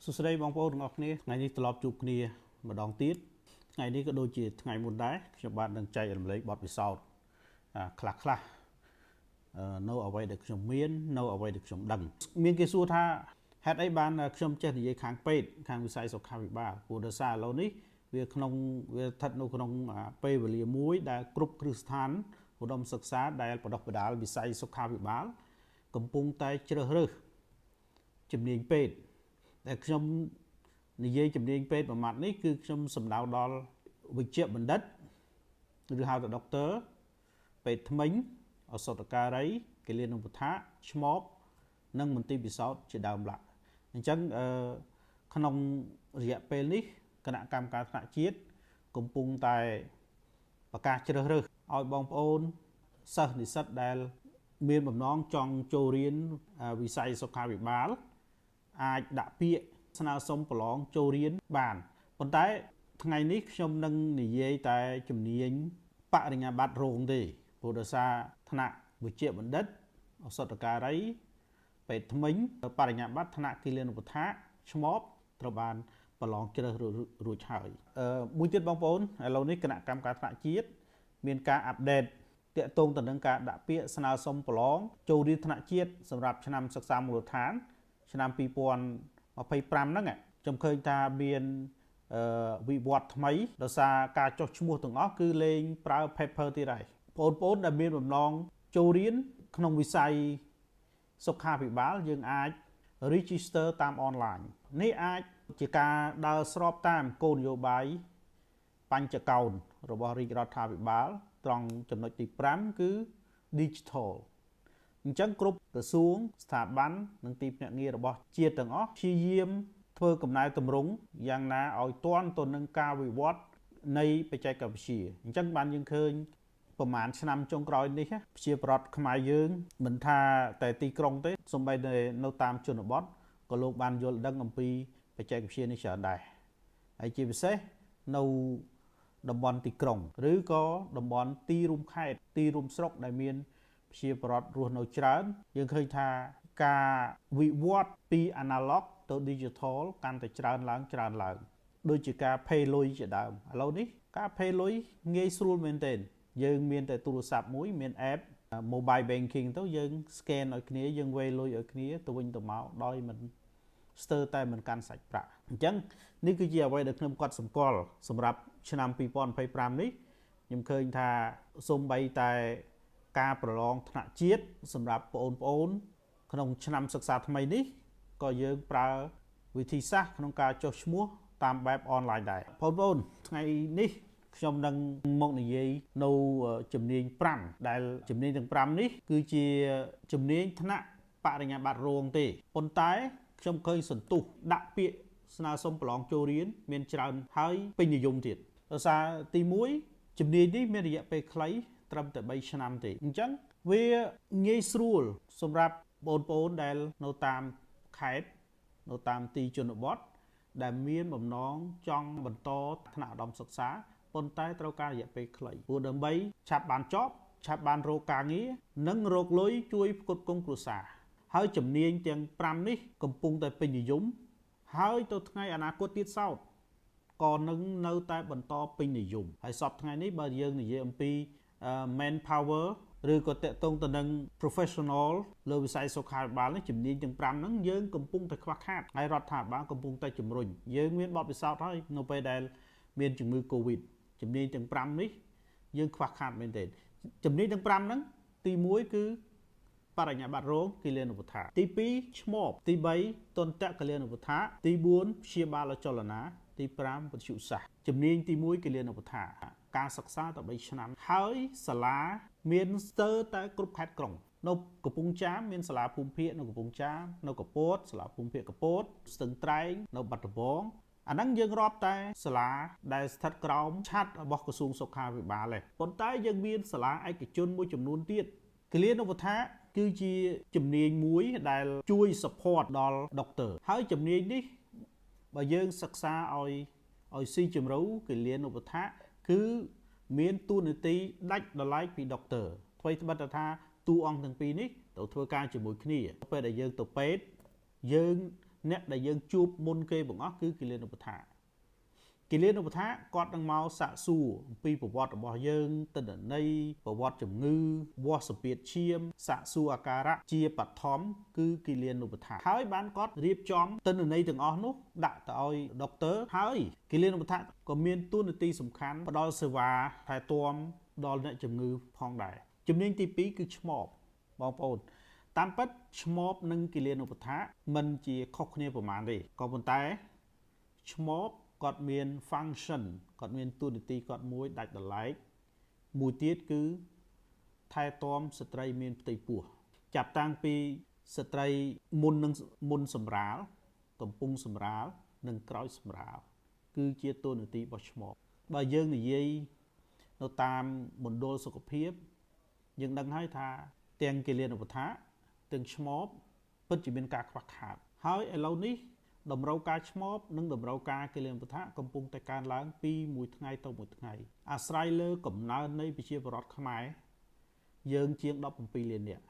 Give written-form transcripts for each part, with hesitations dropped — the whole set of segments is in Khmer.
សួស្តីបងប្អូនទាំងអស់គ្នាថ្ងៃនេះត្រឡប់ជួបគ្នាម្ដងទៀតថ្ងៃនេះក៏ដូចជាថ្ងៃមុនដែរខ្ញុំបាទនឹងចែករំលែកបទពិសោធន៍ខ្លះខ្លះនៅអ្វីដែលខ្ញុំមាននៅអ្វីដែលខ្ញុំដឹងមានគេសួរថាហេតុអីបានខ្ញុំចេះនិយាយខាងពេទ្យខាងវិស័យសុខាភិបាលព្រោះដោយសារឥឡូវនេះវាក្នុងវាស្ថិតនៅក្នុងពេលវេលាមួយដែលគ្រប់គ្រឹះស្ថានឧត្តមសិក្សាដែលបណ្ដុះបណ្ដាលវិស័យសុខាភិបាលកំពុងតែជ្រើសរើសជំនាញពេទ្យតែខ្ញុំនិយាយជំនាញពេទ្យមួយម៉ាត់នេះគឺខ្ញុំសំដៅដល់វិជ្ជបណ្ឌិតឬហៅថាដុកទ័រពេទ្យធ្មេញឱសថការីគិលានុបដ្ឋាឆ្មបនិងមន្ទីរពិសោធន៍ជាដើមឡាក់អញ្ចឹងក្នុងរយៈពេលនេះគណៈកម្មការថ្នាក់ជាតិកំពុងតែប្រកាសជ្រើសរើសឲ្យបងប្អូនសិស្សនិស្សិតដែលមានបំណងចង់ចូលរៀនវិស័យសុខាភិបាលអាចដាក់ពាក្យស្នើសុំប្រឡងចូលរៀនបានប៉ុន្តែថ្ងៃនេះខ្ញុំនឹងនិយាយតែជំនាញបរិញ្ញាបត្ររោងទេព្រោះដោយសារថ្នាក់វិជ្ជបណ្ឌិតឱសថការីពេទ្យធ្មេញបរិញ្ញាបត្រថ្នាក់គិលានុបដ្ឋាឆ្មបត្រូវបានប្រឡងជ្រើសរួចហើយមួយទៀតបងប្អូនឥឡូវនេះគណៈកម្មការថ្នាក់ជាតិមានការអាប់ដេតទាក់ទងទៅនឹងការដាក់ពាក្យស្នើសុំប្រឡងចូលរៀនថ្នាក់ជាតិសម្រាប់ឆ្នាំសិក្សាមូលដ្ឋានឆ្នាំ2025ហ្នឹងខ្ញុំឃើញថាមានវិវត្តថ្មីដោយសារការចុះឈ្មោះទាំងអស់គឺលែងប្រើ paper ទៀតហើយបងប្អូនដែលមានបំណងចូលរៀនក្នុងវិស័យសុខាភិបាលយើងអាច register តាម online នេះអាចជាការដើរស្របតាមគោលនយោបាយបញ្ចកោណរបស់រាជរដ្ឋាភិបាលត្រង់ចំណុចទី5គឺ digital អញ្ចឹងគ្រប់ក្រសួងស្ថាប័ននិងទីភ្នាក់ងាររបស់ជាតិទាំងអស់ព្យាយាមធ្វើកំណែទម្រង់យ៉ាងណាឲ្យទាន់ទៅនឹងការវិវត្តនៃបច្ចេកវិទ្យាអញ្ចឹងបានយើងឃើញប្រហែលឆ្នាំចុងក្រោយនេះប្រជាប្រដ្ឋខ្មែរយើងមិនថាតែទីក្រុងទេសូម្បីតែនៅតាមជនបទក៏លោកបានយល់ដឹងអំពីបច្ចេកវិទ្យានេះច្រើនដែរហើយជាពិសេសនៅតំបន់ទីក្រុងឬក៏តំបន់ទីរួមខេត្តទីរួមស្រុកដែលមានប្រជាប្រដ្ឋរស់នៅច្រើនយើងឃើញថាការវិវត្តពី analog ទៅ digital កាន់តែច្រើនឡើងច្រើនឡើងដូចជាការ pay លុយជាដើមឥឡូវនេះការ pay លុយងាយស្រួលមែនទែនយើងមានតែទូរស័ព្ទមួយមាន app mobile banking ទៅយើង scan ឲ្យគ្នាយើងវេលុយឲ្យគ្នាទៅវិញទៅមកដោយមិនស្ទើរតែមិនកាន់សាច់ប្រាក់អញ្ចឹងនេះគឺជាអ្វីដែលខ្ញុំគាត់សម្គាល់សម្រាប់ឆ្នាំ2025នេះខ្ញុំឃើញថាសូម្បីតែការប្រឡងថ្នាក់ជាតិសម្រាប់បងប្អូនក្នុងឆ្នាំសិក្សាថ្មីនេះក៏យើងប្រើវិធីសាស្ត្រក្នុងការចុះឈ្មោះតាមបែបអនឡាញដែរបងប្អូនថ្ងៃនេះខ្ញុំនឹងមកនិយាយនៅជំនាញ5ដែលជំនាញទាំង5នេះគឺជាជំនាញថ្នាក់បរិញ្ញាបត្ររងទេប៉ុន្តែខ្ញុំឃើញសន្ទុះដាក់ពាក្យស្នើសុំប្រឡងចូលរៀនមានច្រើនហើយពេញនិយមទៀតដោយសារទី1ជំនាញនេះមានរយៈពេលខ្លីត្រឹមតែ3ឆ្នាំទេអញ្ចឹងវាងាយស្រួលសម្រាប់បងប្អូនដែលនៅតាមខេត្តនៅតាមទីជនបទដែលមានបំណងចង់បន្តថ្នាក់ឧត្តមសិក្សាប៉ុន្តែត្រូវការរយៈពេលខ្លីព្រោះដើម្បីឆាប់បានចប់ឆាប់បានរកការងារនិងរកលុយជួយផ្គត់ផ្គង់គ្រួសារហើយជំនាញទាំង5នេះកំពុងតែពេញនិយមហើយទៅថ្ងៃអនាគតទៀតសោតក៏នឹងនៅតែបន្តពេញនិយមហើយសប្តាហ៍ថ្ងៃនេះបើយើងនិយាយអំពី man power ឬក៏តកតងទៅនឹង professional លើវិស័យសុខាភិបាលនេះជំនាញទាំង5ហ្នឹងយើងកំពុងតែខ្វះខាតហើយរដ្ឋាភិបាលកំពុងតែជំរុញយើងមានបទពិសោធន៍ហើយនៅពេលដែលមានជំងឺ Covid ជំនាញទាំង5នេះយើងខ្វះខាតមែនទេជំនាញទាំង5ហ្នឹងទី1គឺបរិញ្ញាបត្ររងគិលានុបដ្ឋាទី2ឆ្មបទី3ទន្តគិលានុបដ្ឋាទី4ព្យាបាលអចលនាទី5វិទ្យុសាស្ត្រជំនាញទី1គិលានុបដ្ឋាការសិក្សាតែ3ឆ្នាំហើយសាលាមានស្ទើរតែគ្រប់ខេត្តក្រុងនៅកំពង់ចាមមានសាលាភូមិភាគនៅកំពង់ចាមនៅកពតសាលាភូមិភាគកពតស្ទឹងត្រែងនៅបាត់ដំបងអាហ្នឹងយើងរាប់តែសាលាដែលស្ថិតក្រោមឆត្ររបស់ក្រសួងសុខាភិបាលទេប៉ុន្តែយើងមានសាលាឯកជនមួយចំនួនទៀតគិលានុបដ្ឋាគឺជាជំនាញមួយដែលជួយ support ដល់ដុកទ័រហើយជំនាញនេះបើយើងសិក្សាឲ្យស៊ីជម្រៅគិលានុបដ្ឋាគឺមានតួនាទីដាច់ដោយឡែកពីដុកទ័រអ្វីត្បិតថាតួអង្គទាំងពីរនេះត្រូវធ្វើការជាមួយគ្នាពេលដែលយើងទៅពេទ្យយើង អ្នកដែលយើងជួបមុនគេបង្អស់គឺគិលានុបដ្ឋាគិលានុបដ្ឋាគាត់នឹងមកសាកសួរអំពីប្រវត្តិរបស់យើងទិន្នន័យប្រវត្តិជំងឺវាស់សម្ពាធឈាមសាកសួរអាការៈជាបឋមគឺគិលានុបដ្ឋាហើយបានគាត់រៀបចំទិន្នន័យទាំងអស់នោះដាក់ទៅឲ្យដុកទ័រហើយគិលានុបដ្ឋាក៏មានតួនាទីសំខាន់ផ្ដល់សេវាថែទាំដល់អ្នកជំងឺផងដែរជំនាញទី2គឺឆ្មបបងប្អូនតាមពិតឆ្មបនិងគិលានុបដ្ឋាមិនជាខុសគ្នាប្រហែលទេក៏ប៉ុន្តែឆ្មបគាត់មាន function គាត់មានតួនាទីគាត់មួយដាច់ដោយឡែកមួយទៀតគឺថែទាំស្ត្រីមានផ្ទៃពោះចាប់តាំងពីស្ត្រីមុននឹងមុនសម្រាលកំពុងសម្រាលនិងក្រោយសម្រាលគឺជាតួនាទីរបស់ឆ្មបបើយើងនិយាយនៅតាមមណ្ឌលសុខភាពយើងដឹងហើយថាទាំងគិលានុបដ្ឋាទាំងឆ្មបពិតជាមានការខ្វះខាតហើយឥឡូវនេះតម្រូវការឆ្មបនិងតម្រូវការគិលានុបដ្ឋាកំពុងតែកើនឡើងពីមួយថ្ងៃទៅមួយថ្ងៃអាស្រ័យលើកំណើននៃប្រជាពលរដ្ឋខ្មែរយើងជាង17លាននាក់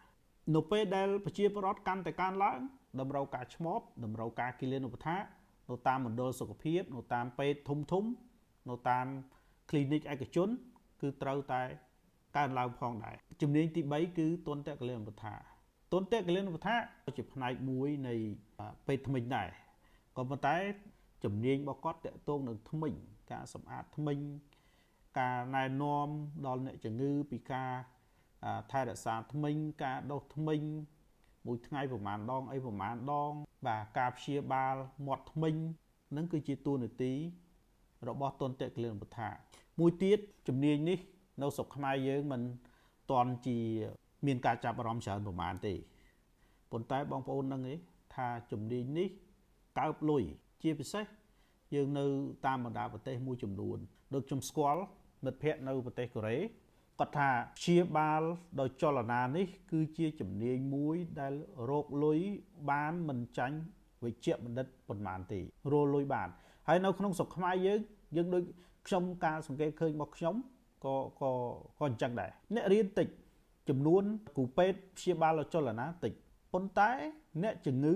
នៅពេលដែលប្រជាពលរដ្ឋកាន់តែកើនឡើងតម្រូវការឆ្មបតម្រូវការគិលានុបដ្ឋានៅតាមមណ្ឌលសុខភាពនៅតាមពេទ្យធំធំនៅតាម clinic ឯកជនគឺត្រូវតែកើនឡើងផងដែរជំនាញទី3គឺទន្តគិលានុបដ្ឋាទន្តគិលានុបដ្ឋាជាផ្នែកមួយនៃពេទ្យធ្មេញដែរក៏ប៉ុន្តែជំនាញរបស់គាត់តាក់ទងនឹងធ្មេញការសម្អាតធ្មេញការណែនាំដល់អ្នកជំងឺពីការថែរក្សាធ្មេញការដុសធ្មេញមួយថ្ងៃប្រហែលដងអីប្រហែលដងបាទការព្យាបាលមាត់ធ្មេញនឹងគឺជាតួនាទីរបស់ទន្តគិលានុបដ្ឋាមួយទៀតជំនាញនេះនៅស្រុកខ្មែរយើងមិនទាន់ជាមានការចាប់អារម្មណ៍ច្រើនប្រហែលទេប៉ុន្តែបងប្អូនដឹងទេថាជំនាញនេះកើបលុយជាពិសេសយើងនៅតាមបណ្ដាប្រទេសមួយចំនួនដូចខ្ញុំស្គាល់មិត្តភ័ក្តិនៅប្រទេសកូរ៉េគាត់ថាព្យាបាលដោយចលនានេះគឺជាជំនាញមួយដែលរកលុយបានមិនចាញ់វិជ្ជបណ្ឌិតប៉ុន្មានទេរកលុយបានហើយនៅក្នុងស្រុកខ្មែរយើងយើងដូចខ្ញុំការសង្កេតឃើញរបស់ខ្ញុំក៏អញ្ចឹងដែរអ្នករៀនតិចចំនួនគ្រូពេទ្យព្យាបាលដោយចលនាតិចប៉ុន្តែអ្នកជំងឺ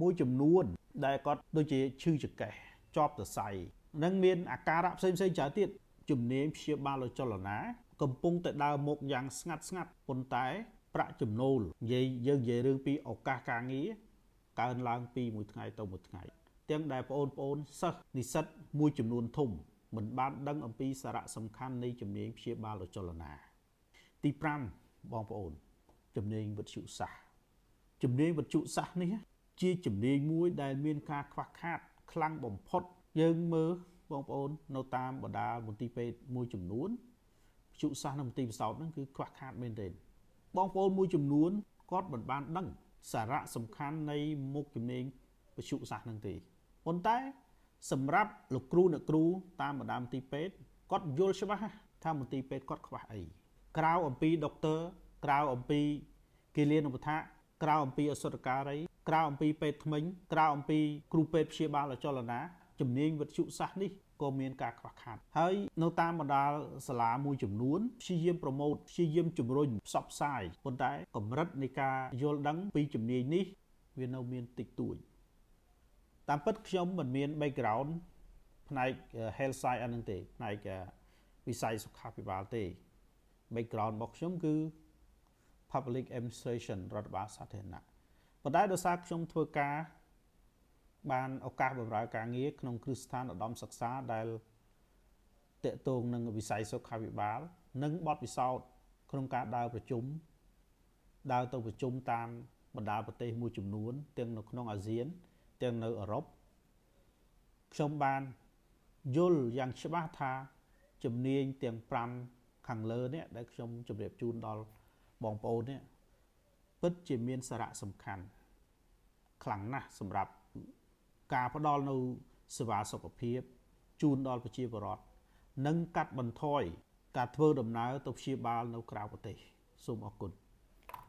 មួយចំនួនដែលគាត់ដូចជាឈឺចង្កេះជាប់សរសៃនិងមានអាការៈផ្សេងៗច្រើនទៀតជំនាញព្យាបាលដោយចលនាកំពុងតែដើរមុខយ៉ាងស្ងាត់ស្ងាត់ប៉ុន្តែប្រាក់ចំណូលនិយាយយើងនិយាយរឿងពីឱកាសការងារកើនឡើងពីមួយថ្ងៃទៅមួយថ្ងៃទាំងដែលបងប្អូនសិស្សនិស្សិតមួយចំនួនធំមិនបានដឹងអំពីសារៈសំខាន់នៃជំនាញព្យាបាលដោយចលនាទី5បងប្អូនជំនាញវិទ្យុសាស្ត្រជំនាញវិទ្យុសាស្ត្រនេះជាជំនាញមួយដែលមានការខ្វះខាតខ្លាំងបំផុតយើងមើលបងប្អូននៅតាមបណ្ដាមន្ទីរពេទ្យមួយចំនួនវិទ្យុសាស្ត្រនៅមន្ទីរពិសោធន៍ហ្នឹងគឺខ្វះខាតមែនទែនបងប្អូនមួយចំនួនគាត់មិនបានដឹងសារៈសំខាន់នៃមុខជំនាញវិទ្យុសាស្ត្រហ្នឹងទេប៉ុន្តែសម្រាប់លោកគ្រូអ្នកគ្រូតាមបណ្ដាមន្ទីរពេទ្យគាត់យល់ច្បាស់ថាមន្ទីរពេទ្យគាត់ខ្វះអីក្រៅអំពីដុកទ័រក្រៅអំពីគិលានុបដ្ឋាក្រៅអំពីអសុរការីក្រៅអំពីពេទ្យធ្មេញក្រៅអំពីគ្រូពេទ្យព្យាបាលចលនាជំនាញវិទ្យុសាស្ត្រនេះក៏មានការខ្វះខាតហើយនៅតាមបណ្ដាសាលាមួយចំនួនព្យាយាមប្រម៉ូទព្យាយាមជំរុញផ្សព្វផ្សាយប៉ុន្តែកម្រិតនៃការយល់ដឹងពីជំនាញនេះវានៅមានតិចតួចតាមពិតខ្ញុំមិនមាន background ផ្នែក health science ហ្នឹងទេផ្នែកវិស័យសុខាភិបាលទេ background របស់ខ្ញុំគឺ public administration រដ្ឋបាលសាធារណៈប៉ុន្តែដោយសារខ្ញុំធ្វើការបានឱកាសបម្រើការងារក្នុងគ្រឹះស្ថានឧត្តមសិក្សាដែលទាក់ទងនឹងវិស័យសុខាភិបាលនិងបទពិសោធន៍ក្នុងការដើរប្រជុំដើរទៅប្រជុំតាមបណ្ដាប្រទេសមួយចំនួនទាំងនៅក្នុងអាស៊ានទាំងនៅអឺរ៉ុបខ្ញុំបានយល់យ៉ាងច្បាស់ថាជំនាញទាំង5ខាងលើនេះដែលខ្ញុំជម្រាបជូនដល់បងប្អូននេះពិតជាមានសារៈសំខាន់ខ្លាំងណាស់សម្រាប់ការផ្ដល់នូវសេវាសុខភាពជូនដល់ប្រជាពលរដ្ឋនិងកាត់បន្ថយការធ្វើដំណើរទៅព្យាបាលនៅក្រៅប្រទេសសូមអរគុណ